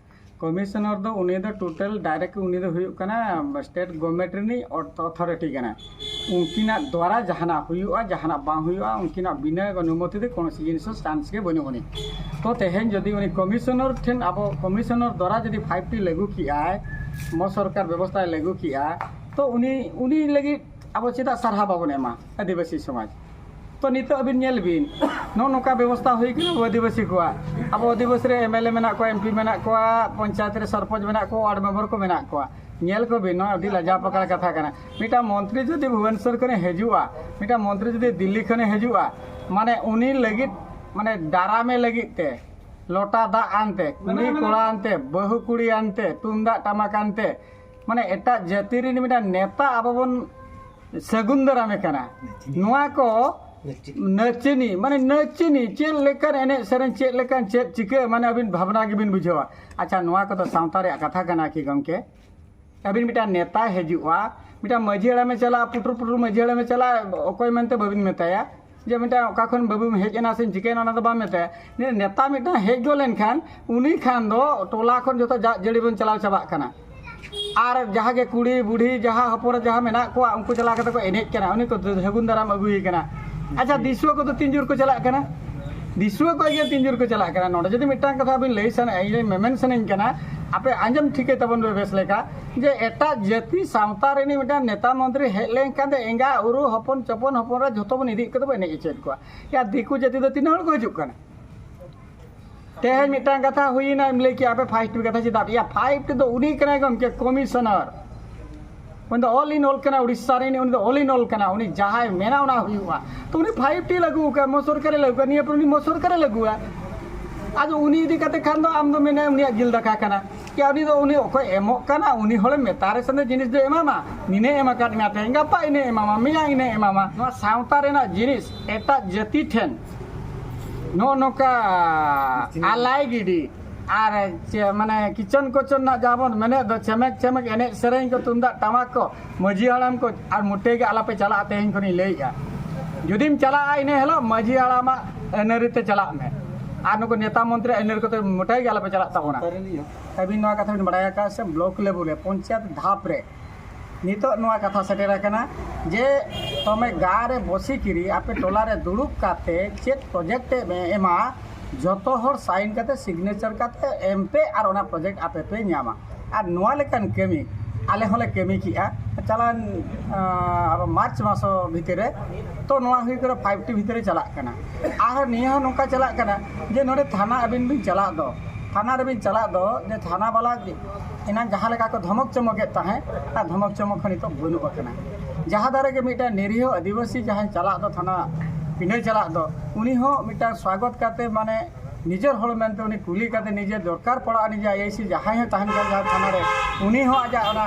ᱠᱚᱢᱤᱥᱚᱱᱟᱨ ᱫᱚ ᱩᱱᱤ ᱫᱚ ᱴᱳᱴᱟᱞ ᱰᱟᱭᱨᱮᱠᱴ ᱩᱱᱤ ᱫᱚ ᱦᱩᱭᱩᱜ ᱠᱟᱱᱟ ᱥᱴᱮᱴ ᱜᱚᱵᱷᱢᱮᱱᱴ ᱨᱤᱱᱤᱡ ᱚᱛᱷᱚᱨᱤᱴᱤ ᱠᱟᱱᱟᱭ᱾ ᱩᱱᱠᱤᱱᱟᱜ ᱫᱚᱣᱟᱨᱟ ᱡᱟᱦᱟᱱᱟᱜ ᱦᱩᱭᱩᱜᱼᱟ, ᱡᱟᱦᱟᱱᱟᱜ ᱵᱟᱝ ᱦᱩᱭᱩᱜᱼᱟ, ᱩᱱᱠᱤᱱᱟᱜ ᱵᱤᱱᱟᱹ ᱚᱱᱩᱢᱚᱛᱤ ᱛᱮ ᱠᱳᱱᱳ ᱡᱤᱱᱤᱥ ᱦᱚᱸ ᱪᱟᱱᱥ ᱜᱮ ᱵᱟᱹᱱᱩᱜ ᱟᱹᱱᱤᱡ᱾ ᱛᱚ ᱛᱮᱦᱮᱧ ᱡᱩᱫᱤ ᱩᱱᱤ ᱠᱚᱢᱤᱥᱚᱱᱟᱨ ᱴᱷᱮᱱ, ᱟᱵᱚ ᱠᱚᱢᱤᱥᱚᱱᱟᱨ ᱫᱚᱣᱟᱨᱟ ᱡᱩᱫᱤ ᱯᱷᱟᱭᱤᱵᱷ ᱴᱤ ᱞᱟᱹᱜᱩ ᱠᱮᱜᱼᱟᱭ, ᱢᱚ ᱥᱚᱨᱠᱟᱨ ᱵᱮᱵᱚᱥᱛᱷᱟᱭ ᱞᱟᱹᱜᱩ ᱠᱮᱜᱼᱟ, ᱛᱚ ᱩᱱᱤ, ᱩᱱᱤ ᱞᱟᱹᱜᱤᱫ ᱟᱵᱚ ᱪᱮᱫᱟᱜ ᱥᱟᱨᱦᱟᱣ ᱵᱟᱵᱚᱱ ᱮᱢᱟ ᱟᱹᱫᱤᱵᱟᱹᱥᱤ ᱥᱚᱢᱟᱡᱽ? ᱛᱚ ᱱᱤᱛᱚᱜ ᱟᱹᱵᱤᱱ ᱧᱮᱞ ᱵᱤᱱ, ᱱᱚᱜᱼᱚ ᱱᱚᱝᱠᱟ ᱵᱮᱵᱚᱥᱛᱷᱟ ᱦᱩᱭ ᱠᱟᱱᱟ ᱟᱵᱚ ᱟᱹᱫᱤᱵᱟᱹᱥᱤ ᱠᱚᱣᱟᱜ᱾ ᱟᱵᱚ ᱟᱹᱫᱤᱵᱟᱹᱥᱤ ᱨᱮ ᱮᱢ ᱮᱞ ᱮ ᱢᱮᱱᱟᱜ ᱠᱚᱣᱟ, ᱮᱢ ᱯᱤ ᱢᱮᱱᱟᱜ ᱠᱚᱣᱟ, ᱯᱚᱧᱪᱟᱭᱮᱛ ᱨᱮ ᱥᱚᱨᱯᱚᱧᱪ ᱢᱮᱱᱟᱜ ᱠᱚᱣᱟ, ᱣᱟᱨᱰ ᱢᱮᱢᱵᱟᱨ ᱠᱚ ᱢᱮᱱᱟᱜ ᱠᱚᱣᱟ᱾ ᱧᱮᱞ ᱠᱚ ᱵᱤᱱ, ᱱᱚᱣᱟ ᱟᱹᱰᱤ ᱞᱟᱡᱟᱣ ᱯᱟᱠᱟᱲ ᱠᱟᱛᱷᱟ ᱠᱟᱱᱟ᱾ ᱢᱤᱫᱴᱟᱝ ᱢᱚᱱᱛᱨᱤ ᱡᱩᱫᱤ ᱵᱷᱩᱵᱚᱱᱮᱥᱚᱨ ᱠᱷᱚᱱᱮ ᱦᱤᱡᱩᱜᱼᱟ, ᱢᱤᱫᱴᱟᱝ ᱢᱚᱱᱛᱨᱤ ᱡᱩᱫᱤ ᱫᱤᱞᱞᱤ ᱠᱷᱚᱱᱮ ᱦᱤᱡᱩᱜᱼᱟ, ᱢᱟᱱᱮ ᱩᱱᱤ ᱞᱟᱹᱜᱤᱫ, ᱢᱟᱱᱮ ᱫᱟᱨᱟᱢᱮ ᱞᱟᱹᱜᱤᱫ ᱛᱮ ᱞᱚᱴᱟ ᱫᱟᱜ ᱟᱱᱛᱮ, ᱠᱩᱲᱤ ᱠᱚᱲᱟ ᱟᱱᱛᱮ, ᱵᱟᱹᱦᱩ ᱠᱩᱲᱤ ᱟᱱᱛᱮ, ᱛᱩᱢᱫᱟᱜ ᱴᱟᱢᱟᱠ ᱟᱱᱛᱮ, ᱢᱟᱱᱮ ᱮᱴᱟᱜ ᱡᱟᱹᱛᱤ ᱨᱤᱱ ᱢᱤᱫᱴᱟᱝ ᱱᱮᱛᱟ ᱟᱵᱚ ᱵᱚᱱ ᱥᱟᱹᱜᱩᱱ ᱫᱟᱨᱟᱢᱮ ᱠᱟᱱᱟ᱾ ᱱᱚᱣᱟ ᱠᱚ ᱱᱟᱹᱪᱤᱱᱤ, ᱢᱟᱱᱮ ᱱᱟᱹᱪᱤᱱᱤ, ᱪᱮᱫ ᱞᱮᱠᱟᱱ ᱮᱱᱮᱡ ᱥᱮᱨᱮᱧ, ᱪᱮᱫ ᱞᱮᱠᱟᱱ ᱪᱮᱫ ᱪᱤᱠᱟᱹ, ᱢᱟᱱᱮ ᱟᱹᱵᱤᱱ ᱵᱷᱟᱵᱽᱱᱟ ᱜᱮᱵᱤᱱ ᱵᱩᱡᱷᱟᱹᱣᱟ᱾ ᱟᱪᱪᱷᱟ, ᱱᱚᱣᱟ ᱠᱚᱫᱚ ᱥᱟᱶᱛᱟ ᱨᱮᱭᱟᱜ ᱠᱟᱛᱷᱟ ᱠᱟᱱᱟ ᱠᱤ ᱜᱚᱢᱠᱮ? ᱟᱹᱵᱤᱱ ᱢᱤᱫᱴᱟᱝ ᱱᱮᱛᱟ ᱦᱤᱡᱩᱜᱼᱟ, ᱢᱤᱫᱴᱟᱝ ᱢᱟᱹᱡᱷᱤ ᱦᱟᱲᱟᱢᱮ ᱪᱟᱞᱟᱜᱼᱟ, ᱯᱩᱴᱩᱨ ᱯᱩᱴᱩᱨ ᱢᱟᱹᱡᱷᱤ ᱦᱟᱲᱟᱢᱮ ᱪᱟᱞᱟᱜᱼᱟ, ᱚᱠᱚᱭ ᱢᱮᱱᱛᱮ ᱵᱟᱹᱵᱤᱱ ᱢᱮᱛᱟᱭᱟ ᱡᱮ ᱢᱤᱫᱴᱟᱝ ᱚᱠᱟ ᱠᱷᱚᱱ ᱵᱟᱹᱵᱩᱢ ᱦᱮᱡ ᱮᱱᱟ ᱥᱮ ᱪᱤᱠᱟᱹᱭᱮᱱᱟ, ᱚᱱᱟ ᱫᱚ ᱵᱟᱢ ᱢᱮᱛᱟᱭᱟ᱾ ᱱᱮᱛᱟ ᱢᱤᱫᱴᱟᱝ ᱦᱮᱡ ᱜᱚᱫ ᱞᱮᱱᱠᱷᱟᱱ ᱩᱱᱤ ᱠᱷᱟᱱ ᱫᱚ ᱴᱚᱞᱟ ᱠᱷᱚᱱ ᱡᱚᱛᱚ ᱡᱟᱜ ᱡᱟᱹᱲᱤ ᱵᱚᱱ ᱪᱟᱞᱟᱣ ᱪᱟᱵᱟᱜ ᱠᱟᱱᱟ᱾ ᱟᱨ ᱡᱟᱦᱟᱸ ᱜᱮ ᱠᱩᱲᱤ ᱵᱩᱲᱦᱤ ᱡᱟᱦᱟᱸ ᱦᱚᱯᱚᱱ ᱨᱮ ᱡᱟᱦᱟᱸ ᱢᱮᱱᱟᱜ ᱠᱚᱣᱟ, ᱩᱱᱠᱩ ᱪᱟᱞᱟᱣ ᱠᱟᱛᱮ ᱠᱚ ᱮᱱᱮᱡ ᱠᱟᱱᱟ, ᱩᱱᱤ ᱠᱚ ᱥᱟᱹᱜᱩᱱ ᱫᱟᱨᱟᱢ ᱟᱹᱜᱩᱭᱮ ᱠᱟᱱᱟ᱾ ᱟᱪᱪᱷᱟ, ᱫᱤᱥᱩᱣᱟᱹ ᱠᱚᱫᱚ ᱛᱤᱱ ᱡᱳᱨ ᱠᱚ ᱪᱟᱞᱟᱜ ᱠᱟᱱᱟ? ᱫᱤᱥᱩᱣᱟᱹ ᱠᱚ ᱤᱭᱟᱹ ᱛᱤᱱ ᱡᱳᱨ ᱠᱚ ᱪᱟᱞᱟᱜ ᱠᱟᱱᱟ? ᱱᱚᱰᱮ ᱡᱩᱫᱤ ᱢᱤᱫᱴᱟᱝ ᱠᱟᱛᱷᱟ ᱵᱤᱱ ᱞᱟᱹᱭ ᱥᱟᱱᱟ, ᱤᱧ ᱢᱮᱢᱮᱱ ᱥᱟᱱᱟᱧ ᱠᱟᱱᱟ, ᱟᱯᱮ ᱟᱸᱡᱚᱢ ᱴᱷᱤᱠᱟᱹᱭ ᱛᱟᱵᱚᱱ ᱯᱮ ᱵᱮᱥ ᱞᱮᱠᱟ, ᱡᱮ ᱮᱴᱟᱜ ᱡᱟᱹᱛᱤ ᱥᱟᱶᱛᱟ ᱨᱤᱱᱤᱡ ᱢᱤᱫᱴᱟᱝ ᱱᱮᱛᱟ ᱢᱚᱱᱛᱨᱤ ᱦᱮᱡ ᱞᱮᱱᱠᱷᱟᱱ ᱫᱚ ᱮᱸᱜᱟ ᱩᱨᱩ ᱦᱚᱯᱚᱱ ᱪᱚᱯᱚᱱ ᱦᱚᱯᱚᱱ ᱨᱮ ᱡᱷᱚᱛᱚ ᱵᱚᱱ ᱤᱫᱤᱭᱮᱫ ᱠᱚᱫᱚ ᱵᱚᱱ ᱮᱱᱮᱡ ᱦᱚᱪᱚᱭᱮᱫ ᱠᱚᱣᱟ᱾ ᱭᱟ, ᱫᱤᱠᱩ ᱡᱟᱹᱛᱤ ᱫᱚ ᱛᱤᱱᱟᱹᱜ ᱦᱚᱲ ᱠᱚ ᱦᱤᱡᱩᱜ ᱠᱟᱱᱟ? ᱛᱮᱦᱮᱧ ᱢᱤᱫᱴᱟᱝ ᱠᱟᱛᱷᱟ ᱦᱩᱭᱮᱱᱟ, ᱮᱢ ᱞᱟᱹᱭ ᱠᱮᱜᱼᱟ ᱟᱯᱮ ᱯᱷᱟᱭᱤᱵᱷ ᱴᱤ ᱠᱟᱛᱷᱟ, ᱪᱮᱫᱟᱜ? ᱭᱟ, ᱯᱷᱟᱭᱤᱵᱷ ᱴᱤ ᱫᱚ ᱩᱱᱤ ᱠᱟᱱᱟᱭ ᱜᱚᱢᱠᱮ, ᱠᱚᱢᱤᱥᱚᱱᱟᱨ᱾ ᱩᱱᱤ ᱫᱚ ᱚᱞ ᱤᱱ ᱚᱞ ᱠᱟᱱᱟ, ᱩᱲᱤᱥᱥᱟ ᱨᱤᱱ, ᱩᱱᱤ ᱫᱚ ᱚᱞ ᱤᱱ ᱚᱞ ᱠᱟᱱᱟ᱾ ᱩᱱᱤ ᱡᱟᱦᱟᱸᱭ ᱢᱮᱱᱟ ᱚᱱᱟ ᱦᱩᱭᱩᱜᱼᱟ᱾ ᱛᱚ ᱩᱱᱤ ᱯᱷᱟᱭᱤᱵᱷ ᱴᱤ ᱞᱟᱹᱜᱩ ᱟᱠᱟᱫ, ᱢᱚ ᱥᱚᱨᱠᱟᱨᱮ ᱞᱟᱹᱜᱩ ᱟᱠᱟᱫ, ᱱᱤᱭᱟᱹ ᱯᱚᱨᱮ ᱩᱱᱤ ᱢᱚ ᱥᱚᱨᱠᱟᱨᱮ ᱞᱟᱹᱜᱩᱭᱟ᱾ ᱟᱫᱚ ᱩᱱᱤ ᱤᱫᱤ ᱠᱟᱛᱮ ᱠᱷᱟᱱ ᱫᱚ ᱟᱢ ᱫᱚ ᱢᱮᱱᱟ ᱩᱱᱤᱭᱟᱜ ᱡᱤᱞ ᱫᱟᱠᱟ ᱠᱟᱱᱟ᱾ ᱠᱤ ᱩᱱᱤ ᱫᱚ ᱩᱱᱤ ᱚᱠᱚᱭ ᱮᱢᱚᱜ ᱠᱟᱱᱟ, ᱩᱱᱤ ᱦᱚᱲᱮ ᱢᱮᱛᱟ ᱨᱮ ᱥᱮ ᱡᱤᱱᱤᱥ ᱫᱚ ᱮᱢᱟᱢᱟ, ᱱᱤᱱᱟᱹᱜ ᱮᱢ ᱟᱠᱟᱫ ᱢᱮᱭᱟ, ᱛᱮᱦᱮᱧ ᱜᱟᱯᱟ ᱤᱱᱟᱹᱜ ᱮᱢᱟᱢᱟ, ᱢᱮᱭᱟᱝ ᱤᱱᱟᱹᱜ ᱮᱢᱟᱢᱟ᱾ ᱱᱚᱣᱟ ᱥᱟᱶᱛᱟ ᱨᱮᱱᱟᱜ ᱡᱤᱱᱤᱥ ᱮᱴᱟᱜ ᱡᱟᱹᱛᱤ ᱴᱷᱮᱱ ᱱᱚᱜᱼᱚ ᱱᱚᱝᱠᱟ ᱟᱞᱟᱭ ᱜᱤᱰᱤ ᱟᱨ ᱪᱮ-, ᱢᱟᱱᱮ ᱠᱤᱪᱚᱱ ᱠᱚᱪᱚᱱ ᱨᱮᱱᱟᱜ ᱡᱟᱦᱟᱸ ᱵᱚᱱ ᱢᱮᱱᱮᱫ ᱫᱚ, ᱪᱷᱮᱢᱮᱠ ᱪᱷᱮᱢᱮᱠ ᱮᱱᱮᱡ ᱥᱮᱨᱮᱧ ᱠᱚ, ᱛᱩᱢᱫᱟᱜ ᱴᱟᱢᱟᱠ ᱠᱚ, ᱢᱟᱹᱡᱷᱤ ᱦᱟᱲᱟᱢ ᱠᱚ ᱟᱨ ᱢᱚᱴᱮ ᱜᱮ ᱟᱞᱚᱯᱮ ᱪᱟᱞᱟᱜᱼᱟ᱾ ᱛᱮᱦᱮᱧ ᱠᱷᱚᱱᱤᱧ ᱞᱟᱹᱭᱮᱫᱼᱟ, ᱡᱩᱫᱤᱢ ᱪᱟᱞᱟᱜᱼᱟ ᱤᱱᱟᱹ ᱦᱤᱞᱳᱜ ᱢᱟᱹᱡᱷᱤ ᱦᱟᱲᱟᱢᱟᱜ ᱟᱹᱱᱟᱹᱨᱤ ᱛᱮ ᱪᱟᱞᱟᱜ ᱢᱮ᱾ ᱟᱨ ᱱᱩᱠᱩ ᱱᱮᱛᱟ ᱢᱚᱱᱛᱨᱤ ᱟᱹᱱᱟᱹᱨᱤ ᱠᱚᱛᱮ ᱢᱚᱴᱮ ᱜᱮ ᱟᱞᱚᱯᱮ ᱪᱟᱞᱟᱜ ᱛᱟᱵᱚᱱᱟ᱾ ᱟᱹᱵᱤᱱ ᱱᱚᱣᱟ ᱠᱟᱛᱷᱟ ᱵᱤᱱ ᱵᱟᱲᱟᱭ ᱟᱠᱟᱫ ᱥᱮ, ᱵᱞᱚᱠ ᱞᱮᱵᱮᱞ ᱨᱮ ᱯᱚᱧᱪᱟᱭᱮᱛ ᱫᱷᱟᱯ ᱨᱮ ᱱᱤᱛᱚᱜ ᱱᱚᱣᱟ ᱠᱟᱛᱷᱟ ᱥᱮᱴᱮᱨ ᱟᱠᱟᱱᱟ ᱡᱮ ᱛᱚᱢᱮ ᱜᱟ ᱨᱮ ᱵᱚᱥᱤ ᱠᱤᱨᱤ ᱟᱯᱮ ᱴᱚᱞᱟ ᱨᱮ ᱫᱩᱲᱩᱵ ᱠᱟᱛᱮ ᱪᱮᱫ ᱯᱨᱚᱡᱮᱠᱴ ᱮ ᱮᱢᱟ, ᱡᱚᱛᱚ ᱦᱚᱲ ᱥᱟᱭᱤᱱ ᱠᱟᱛᱮ ᱥᱤᱜᱽᱱᱮᱪᱟᱨ ᱠᱟᱛᱮ ᱮᱢ ᱯᱮ ᱟᱨ ᱚᱱᱟ ᱯᱨᱚᱡᱮᱠᱴ ᱟᱯᱮ ᱯᱮ ᱧᱟᱢᱟ᱾ ᱟᱨ ᱱᱚᱣᱟ ᱞᱮᱠᱟᱱ ᱠᱟᱹᱢᱤ ᱟᱞᱮ ᱦᱚᱸᱞᱮ ᱠᱟᱹᱢᱤ ᱠᱮᱜᱼᱟ ᱪᱟᱞᱟᱣᱮᱱ, ᱟᱸ, ᱢᱟᱨᱪ ᱢᱟᱥ ᱵᱷᱤᱛᱤᱨ ᱨᱮ᱾ ᱛᱚ ᱱᱚᱣᱟ ᱦᱩᱭ ᱠᱟᱱᱟ ᱯᱷᱟᱭᱤᱵᱷ ᱴᱤ ᱵᱷᱤᱛᱤᱨ ᱨᱮ ᱪᱟᱞᱟᱜ ᱠᱟᱱᱟ᱾ ᱟᱨ ᱱᱤᱭᱟᱹ ᱦᱚᱸ ᱱᱚᱝᱠᱟ ᱪᱟᱞᱟᱜ ᱠᱟᱱᱟ ᱡᱮ ᱱᱚᱰᱮ ᱛᱷᱟᱱᱟ ᱟᱹᱵᱤᱱ ᱵᱤᱱ ᱪᱟᱞᱟᱜ ᱫᱚ, ᱛᱷᱟᱱᱟ ᱨᱮᱵᱤᱱ ᱪᱟᱞᱟᱜ ᱫᱚ, ᱡᱮ ᱛᱷᱟᱱᱟ ᱵᱟᱞᱟ ᱮᱱᱟᱝ ᱡᱟᱦᱟᱸ ᱞᱮᱠᱟ ᱠᱚ ᱫᱷᱚᱢᱚᱠ ᱪᱚᱢᱚᱠᱮᱫ ᱛᱟᱦᱮᱸᱫ, ᱟᱨ ᱫᱷᱚᱢᱚᱠ ᱪᱚᱢᱚᱠ ᱦᱚᱸ ᱱᱤᱛᱚᱜ ᱵᱟᱹᱱᱩᱜ ᱟᱠᱟᱱᱟ᱾ ᱡᱟᱦᱟᱸ ᱫᱟᱨᱮ ᱜᱮ ᱢᱤᱫᱴᱟᱝ ᱱᱤᱨᱤᱦᱚ ᱟᱹᱫᱤᱵᱟᱹᱥᱤ ᱡᱟᱦᱟᱸᱭ ᱪᱟᱞᱟᱜ ᱫᱚ ᱛᱷᱟᱱᱟ ᱯᱤᱸᱰᱟᱹ ᱪᱟᱞᱟᱜ ᱫᱚ, ᱩᱱᱤ ᱦᱚᱸ ᱢᱤᱫᱴᱟᱝ ᱥᱣᱟᱜᱚᱛ ᱠᱟᱛᱮ, ᱢᱟᱱᱮ ᱱᱤᱡᱮᱨ ᱦᱚᱲ ᱢᱮᱱᱛᱮ ᱩᱱᱤ ᱠᱩᱞᱤ ᱠᱟᱛᱮ, ᱱᱤᱡᱮ ᱫᱚᱨᱠᱟᱨ ᱯᱟᱲᱟᱜᱼᱟ, ᱱᱤᱡᱮ ᱟᱭ ᱟᱭ ᱥᱤ ᱡᱟᱦᱟᱸᱭ ᱦᱚᱸ ᱛᱟᱦᱮᱱ ᱠᱟᱱ ᱡᱟᱦᱟᱸ ᱛᱷᱟᱱᱟ ᱨᱮ, ᱩᱱᱤ ᱦᱚᱸ ᱟᱡᱟᱜ ᱚᱱᱟ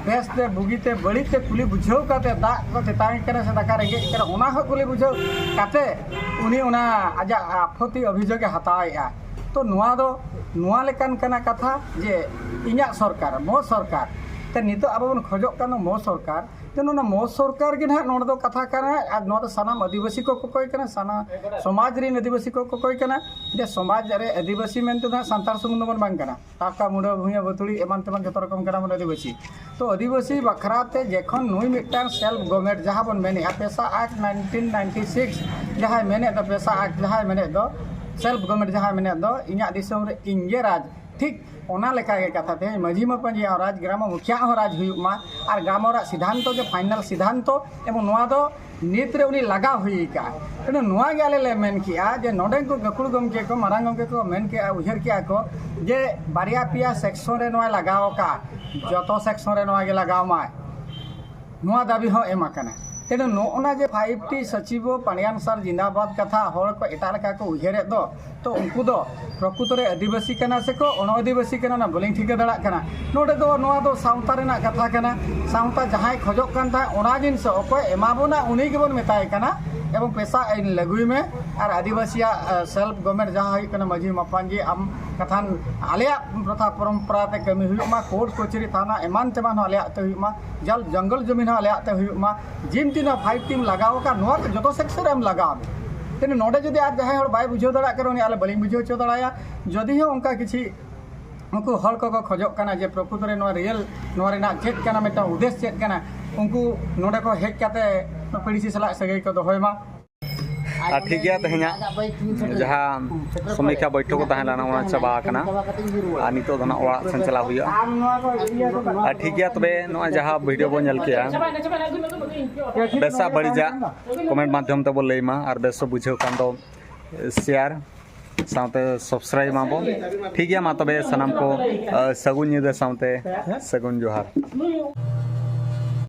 ᱵᱮᱥ ᱛᱮ, ᱵᱩᱜᱤ ᱛᱮ, ᱵᱟᱹᱲᱤᱡ ᱛᱮ ᱠᱩᱞᱤ ᱵᱩᱡᱷᱟᱹᱣ ᱠᱟᱛᱮ, ᱫᱟᱜ ᱠᱚ ᱛᱮᱛᱟᱝ ᱠᱟᱱᱟ ᱥᱮ ᱫᱟᱠᱟ ᱨᱮᱸᱜᱮᱡ ᱠᱟᱱᱟ, ᱚᱱᱟ ᱦᱚᱸ ᱠᱩᱞᱤ ᱵᱩᱡᱷᱟᱹᱣ ᱠᱟᱛᱮ ᱩᱱᱤ ᱚᱱᱟ ᱟᱡᱟᱜ ᱟᱯᱚᱛᱛᱤ ᱚᱵᱷᱤᱡᱳᱜᱽ ᱮ ᱦᱟᱛᱟᱣᱮᱫᱼᱟ᱾ ᱛᱚ ᱱᱚᱣᱟ ᱫᱚ ᱱᱚᱣᱟ ᱞᱮᱠᱟᱱ ᱠᱟᱱᱟ ᱠᱟᱛᱷᱟ ᱡᱮ ᱤᱧᱟᱹᱜ ᱥᱚᱨᱠᱟᱨ, ᱢᱚ ᱥᱚᱨᱠᱟᱨ, ᱛᱮ ᱱᱤᱛᱚᱜ ᱟᱵᱚ ᱵᱚᱱ ᱠᱷᱚᱡᱚᱜ ᱠᱟᱱ ᱫᱚ ᱢᱚ ᱥᱚᱨᱠᱟᱨ, ᱡᱮ ᱱᱚᱣᱟ ᱢᱚ ᱥᱚᱨᱠᱟᱨ ᱜᱮ ᱱᱟᱦᱟᱜ ᱱᱚᱰᱮ ᱫᱚ ᱠᱟᱛᱷᱟ ᱠᱟᱱᱟ᱾ ᱟᱨ ᱱᱚᱣᱟ ᱫᱚ ᱥᱟᱱᱟᱢ ᱟᱹᱫᱤᱵᱟᱹᱥᱤ ᱠᱚ ᱠᱚᱠᱚᱭ ᱠᱟᱱᱟ, ᱥᱟᱱᱟᱢ ᱥᱚᱢᱟᱡᱽ ᱨᱮᱱ ᱟᱹᱫᱤᱵᱟᱹᱥᱤ ᱠᱚ ᱠᱚᱠᱚᱭ ᱠᱟᱱᱟ᱾ ᱡᱮ ᱥᱚᱢᱟᱡᱽ ᱨᱮ ᱟᱹᱫᱤᱵᱟᱹᱥᱤ ᱢᱮᱱᱛᱮ ᱫᱚ ᱱᱟᱦᱟᱜ ᱥᱟᱱᱛᱟᱲ ᱥᱩᱢᱩᱝ ᱫᱚᱵᱚᱱ ᱵᱟᱝ ᱠᱟᱱᱟ, ᱴᱟᱠᱟ ᱢᱩᱰᱟᱹ ᱵᱷᱩᱭᱟᱹ ᱵᱟᱹᱛᱩᱲᱤ ᱮᱢᱟᱱ ᱛᱮᱢᱟᱱ ᱡᱚᱛᱚ ᱨᱚᱠᱚᱢ ᱠᱟᱱᱟ ᱵᱚᱱ ᱟᱹᱫᱤᱵᱟᱹᱥᱤ᱾ ᱛᱚ ᱟᱹᱫᱤᱵᱟᱹᱥᱤ ᱵᱟᱠᱷᱨᱟ ᱛᱮ ᱡᱮᱠᱷᱚᱱ ᱱᱩᱭ ᱢᱤᱫᱴᱟᱝ ᱥᱮᱞᱯ ᱜᱚᱵᱷᱚᱨᱱᱢᱮᱱᱴ ᱡᱟᱦᱟᱸ ᱵᱚᱱ ᱢᱮᱱᱮᱫᱼᱟ, ᱯᱮᱥᱟ ᱟᱠᱴ ᱱᱟᱭᱤᱱᱴᱤᱱ ᱱᱟᱭᱤᱱᱴᱤ ᱥᱤᱠᱥ ᱡᱟᱦᱟᱸᱭ ᱢᱮᱱᱮᱫ ᱫᱚ, ᱯᱮᱥᱟ ᱟᱠᱴ ᱡᱟᱦᱟᱸᱭ ᱢᱮᱱᱮᱫ ᱫᱚ, ᱥᱮᱞᱯ ᱜᱚᱵᱷᱚᱨᱱᱢᱮᱱᱴ ᱡᱟᱦᱟᱸᱭ ᱢᱮᱱᱮᱫ ᱫᱚ, ᱤᱧᱟᱹᱜ ᱫᱤᱥᱚᱢ ᱨᱮ ᱤᱧ ᱜᱮ ᱨᱟᱡᱽ, ᱴᱷᱤᱠ ᱚᱱᱟ ᱞᱮᱠᱟ ᱜᱮ ᱠᱟᱛᱷᱟ ᱛᱮᱦᱮᱧ ᱢᱟᱹᱡᱷᱤ ᱢᱟᱯᱟᱡᱤᱭᱟᱜ ᱦᱚᱸ ᱨᱟᱡᱽ, ᱜᱨᱟᱢ ᱢᱩᱠᱷᱤᱭᱟᱜ ᱦᱚᱸ ᱨᱟᱡᱽ ᱦᱩᱭᱩᱜ ᱢᱟ, ᱟᱨ ᱜᱨᱟᱢ ᱨᱮᱭᱟᱜ ᱥᱤᱫᱷᱟᱱᱛᱚ ᱜᱮ ᱯᱷᱟᱭᱱᱟᱞ ᱥᱤᱫᱷᱟᱱᱛᱚ᱾ ᱮᱵᱚᱝ ᱱᱚᱣᱟ ᱫᱚ ᱱᱤᱛ ᱨᱮ ᱩᱱᱤ ᱞᱟᱜᱟᱣ ᱦᱩᱭ ᱟᱠᱟᱫᱼᱟ᱾ ᱮᱱᱠᱷᱟᱱ ᱱᱚᱣᱟ ᱜᱮ ᱟᱞᱮ ᱞᱮ ᱢᱮᱱ ᱠᱮᱜᱼᱟ ᱡᱮ ᱱᱚᱰᱮᱱ ᱠᱚ ᱜᱟᱹᱠᱷᱩᱲ ᱜᱚᱢᱠᱮ ᱠᱚ, ᱢᱟᱨᱟᱝ ᱜᱚᱢᱠᱮ ᱠᱚ ᱢᱮᱱ ᱠᱮᱜᱼᱟ, ᱩᱭᱦᱟᱹᱨ ᱠᱮᱜᱼᱟ ᱠᱚ ᱡᱮ ᱵᱟᱨᱭᱟ ᱯᱮᱭᱟ ᱥᱮᱠᱥᱚᱱ ᱨᱮ ᱱᱚᱣᱟᱭ ᱞᱟᱜᱟᱣ ᱟᱠᱟᱫᱼᱟ, ᱡᱚᱛᱚ ᱥᱮᱠᱥᱚᱱ ᱨᱮ ᱱᱚᱣᱟ ᱜᱮ ᱞᱟᱜᱟᱣ ᱢᱟᱭ, ᱱᱚᱣᱟ ᱫᱟᱹᱵᱤ ᱦᱚᱸ ᱮᱢ ᱟᱠᱟᱱᱟ᱾ ᱛᱮᱫᱚ ᱱᱚᱜᱼᱚ ᱱᱟ ᱡᱮ ᱯᱷᱟᱭᱤᱵᱷ ᱴᱤ ᱥᱟᱪᱤᱵᱚ ᱯᱟᱸᱰᱮᱭᱟᱱ ᱥᱟᱨ ᱡᱤᱱᱫᱟᱵᱟᱫ ᱠᱟᱛᱷᱟ ᱦᱚᱲ ᱠᱚ ᱮᱴᱟᱜ ᱞᱮᱠᱟ ᱠᱚ ᱩᱭᱦᱟᱹᱨᱮᱫ ᱫᱚ, ᱛᱚ ᱩᱱᱠᱩ ᱫᱚ ᱯᱨᱚᱠᱩᱛᱚ ᱨᱮ ᱟᱹᱫᱤᱵᱟᱹᱥᱤ ᱠᱟᱱᱟ ᱥᱮᱠᱚ ᱚᱱᱚ ᱟᱹᱫᱤᱵᱟᱹᱥᱤ ᱠᱟᱱᱟ, ᱚᱱᱟ ᱵᱟᱹᱞᱤᱧ ᱴᱷᱤᱠᱟᱹ ᱫᱟᱲᱮᱭᱟᱜ ᱠᱟᱱᱟ᱾ ᱱᱚᱰᱮ ᱫᱚ ᱱᱚᱣᱟ ᱫᱚ ᱥᱟᱶᱛᱟ ᱨᱮᱱᱟᱜ ᱠᱟᱛᱷᱟ ᱠᱟᱱᱟ᱾ ᱥᱟᱶᱛᱟ ᱡᱟᱦᱟᱸᱭ ᱠᱷᱚᱡᱚᱜ ᱠᱟᱱ ᱛᱟᱦᱮᱸᱫ ᱚᱱᱟ ᱡᱤᱱᱤᱥ ᱚᱠᱚᱭ ᱮᱢᱟ ᱵᱚᱱᱟ ᱩᱱᱤ ᱜᱮᱵᱚᱱ ᱢᱮᱛᱟᱭ ᱠᱟᱱᱟ, ᱮᱵᱚᱝ ᱯᱮᱥᱟ ᱟᱹᱭᱤᱱ ᱞᱟᱹᱜᱩᱭ ᱢᱮ᱾ ᱟᱨ ᱟᱹᱫᱤᱵᱟᱹᱥᱤᱭᱟᱜ ᱥᱮᱞᱯ ᱜᱚᱵᱷᱚᱨᱱᱢᱮᱱᱴ ᱡᱟᱦᱟᱸ ᱦᱩᱭᱩᱜ ᱠᱟᱱᱟ ᱢᱟᱹᱡᱷᱤ ᱢᱟᱯᱟᱧᱡᱤ, ᱟᱢ ᱠᱟᱛᱷᱟᱱ ᱟᱞᱮᱭᱟᱜ ᱯᱨᱚᱛᱷᱟ ᱯᱚᱨᱚᱢᱯᱚᱨᱟ ᱛᱮ ᱠᱟᱹᱢᱤ ᱦᱩᱭᱩᱜ ᱢᱟ, ᱠᱳᱨᱴ ᱠᱚᱪᱟᱹᱨᱤ ᱛᱷᱟᱱᱟ ᱮᱢᱟᱱ ᱛᱮᱢᱟᱱ ᱦᱚᱸ ᱟᱞᱮᱭᱟᱜ ᱛᱮ ᱦᱩᱭᱩᱜ ᱢᱟ, ᱡᱟᱞ ᱡᱚᱝᱜᱚᱞ ᱡᱚᱢᱤᱱ ᱦᱚᱸ ᱟᱞᱮᱭᱟᱜ ᱛᱮ ᱦᱩᱭᱩᱜ ᱢᱟ, ᱡᱤᱱ ᱛᱤᱱᱟᱹᱜ ᱯᱷᱟᱭᱤᱵᱷ ᱴᱤᱢ ᱞᱟᱜᱟᱣ ᱟᱠᱟᱫ ᱱᱚᱣᱟ ᱠᱚ ᱡᱚᱛᱚ ᱥᱮᱠᱴᱚᱨ ᱨᱮ ᱮᱢ ᱞᱟᱜᱟᱣ ᱢᱮ᱾ ᱛᱮᱱ ᱱᱚᱰᱮ ᱡᱩᱫᱤ ᱟᱨ ᱡᱟᱦᱟᱸᱭ ᱦᱚᱲ ᱵᱟᱭ ᱵᱩᱡᱷᱟᱹᱣ ᱫᱟᱲᱮᱭᱟᱜ ᱠᱟᱱᱟ ᱩᱱᱤ ᱟᱞᱮ ᱵᱟᱹᱞᱤᱧ ᱵᱩᱡᱷᱟᱹᱣ ᱦᱚᱪᱚ ᱫᱟᱲᱮᱭᱟᱜᱼᱟ᱾ ᱡᱩᱫᱤ ᱦᱚᱸ ᱚᱱᱠᱟ ᱠᱤᱪᱷᱤ ᱩᱱᱠᱩ ᱦᱚᱲ ᱠᱚᱠᱚ ᱠᱷᱚᱡᱚᱜ ᱠᱟᱱᱟ ᱡᱮ ᱯᱨᱚᱠᱩᱛ ᱨᱮ ᱱᱚᱣᱟ ᱨᱤᱭᱮᱞ, ᱱᱚᱣᱟ ᱨᱮᱱᱟᱜ ᱪᱮᱫ ᱠᱟᱱᱟ, ᱢᱤᱫᱴᱟᱝ ᱩᱫᱽᱫᱮᱥ ᱪᱮᱫ ᱠᱟᱱᱟ, ᱩᱱᱠᱩ ᱱᱚᱰᱮ ᱠᱚ ᱦᱮᱡ ᱠᱟᱛᱮ ᱯᱤᱲᱤᱥᱤ ᱥᱟᱞᱟᱜ ᱥᱟᱹᱜᱟᱹᱭ ᱠᱚ ᱫᱚᱦᱚᱭ ᱢᱟ᱾ ᱟᱨ ᱴᱷᱤᱠ ᱜᱮᱭᱟ, ᱛᱮᱦᱮᱧᱟᱜ ᱡᱟᱦᱟᱸ ᱥᱚᱢᱤᱠᱠᱷᱟ ᱵᱳᱭᱴᱷᱚᱠ ᱠᱚ ᱛᱟᱦᱮᱸ ᱞᱮᱱᱟ ᱚᱱᱟ ᱪᱟᱵᱟ ᱟᱠᱟᱱᱟ᱾ ᱟᱨ ᱱᱤᱛᱚᱜ ᱫᱚ ᱱᱟᱜ ᱚᱲᱟᱜ ᱥᱮᱱ ᱪᱟᱞᱟᱣ ᱦᱩᱭᱩᱜᱼᱟ᱾ ᱟᱨ ᱴᱷᱤᱠ ᱜᱮᱭᱟ, ᱛᱚᱵᱮ ᱱᱚᱜᱼᱚᱭ ᱡᱟᱦᱟᱸ ᱵᱷᱤᱰᱤᱭᱳ ᱵᱚᱱ ᱧᱮᱞ ᱠᱮᱜᱼᱟ, ᱵᱮᱥᱟᱜ ᱵᱟᱹᱲᱤᱡᱟᱜ ᱠᱚᱢᱮᱱᱴ ᱢᱟᱫᱽᱫᱷᱚᱢ ᱛᱮᱵᱚ ᱞᱟᱹᱭ ᱢᱟ, ᱟᱨ ᱵᱮᱥ ᱵᱩᱡᱷᱟᱹᱣ ᱠᱷᱟᱱ ᱫᱚ ᱥᱮᱭᱟᱨ ᱥᱟᱶᱛᱮ ᱥᱟᱵᱥᱠᱨᱟᱭᱤᱵ ᱢᱟᱵᱚᱱ᱾ ᱴᱷᱤᱠ ᱜᱮᱭᱟ, ᱢᱟ ᱛᱚᱵᱮ ᱥᱟᱱᱟᱢ ᱠᱚ, ᱟᱹ, ᱥᱟᱹᱜᱩᱱ ᱧᱤᱫᱟᱹ ᱥᱟᱶᱛᱮ ᱥᱟᱹᱜᱩᱱ ᱡᱚᱦᱟᱨ᱾